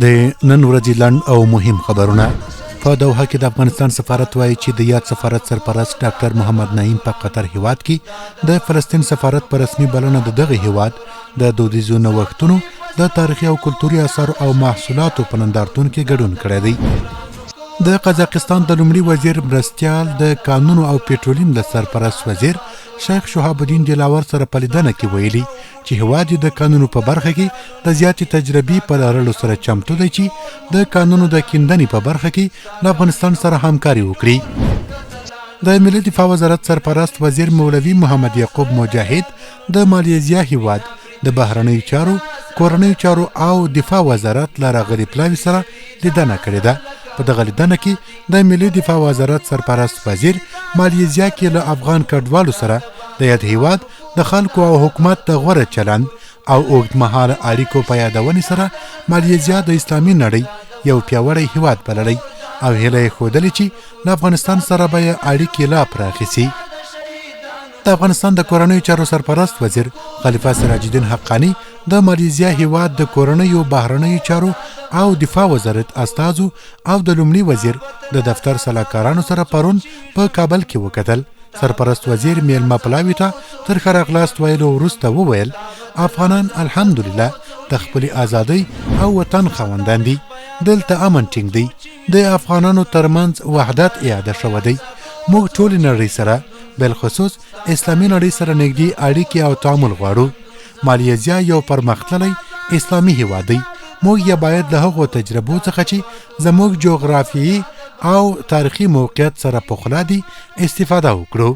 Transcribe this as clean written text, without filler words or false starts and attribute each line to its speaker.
Speaker 1: د نن ورځې لنډ او مهم خبرونه. په دوحه کې د افغانستان سفارت وایي چې د یاد سفارت سرپرست ډاکټر محمد نعیم په قطر هیواد کې د فلسطین سفارت په رسمي بلنه د دغه هیواد د دودیزو نوښتونو د تاریخي او کلتوري اثارو او محصولاتو په نندارتون کې ګډون کړی دی. د قزاقستان د لومړي وزیر مرستیال د کانونو او پټرولیم له سرپرست وزیر شیخ شهاب الدین دلاور سره په لیدنه کې ویلي چې هیواد یې د کانونو په برخه کې د زیاتې تجربې په لرلو سره چمتو دی چې د کانونو د کیندنې په برخه کې له افغانستان سره همکاري وکړي. د ملي دفاع وزارت سرپرست وزیر مولوي محمد یعقوب مجاهد د مالیزیا هیواد د بهرنیو چارو، کورنیو چارو او دفاع وزارت له راغلي پلاوي سره لیدنه کړې ده. په دغه لیدنه کې د ملي دفاع وزارت سرپرست وزیر مالیزیا کې له افغان کډوالو سره د یاد هیواد د خلکو او حکومت د غوره چلند او اوږدمهاله اړیکو په یادونې سره مالیزیا د اسلامي نړۍ یو پیاوړی هیواد بللی او هیله یې ښودلې چې له افغانستان سره به یې اړیکې لا پراخې سي. د افغانستان د کورنیو چارو سرپرست وزیر خلیفه سراج الدین حقاني د مالیزیا هیواد د کورنیو بهرنیو چارو او دفاع وزارت استازو او د لومړي وزیر د دفتر سلاکارانو سره پرون په کابل کې وکتل. سرپرست وزیر میلمه پلاوي ته تر ښه راغلاست ویلو وروسته وویل، افغانان الحمدلله د خپلې ازادۍ او وطن خاوندان دي، دلته امن ټینګ دی، د افغانانو ترمنځ وحدت اعاده شوی دی، موږ ټولې نړۍ سره بالخصوص اسلامي نړۍ سره نږدې اړیکې او تعامل غواړو. مالیزیا یو پرمختللی اسلامي هیواد دی، موږ یې باید له هغو تجربو څخه چې زموږ جغرافیي او تاریخي موقعیت سره پخلا دي استفاده وکړو.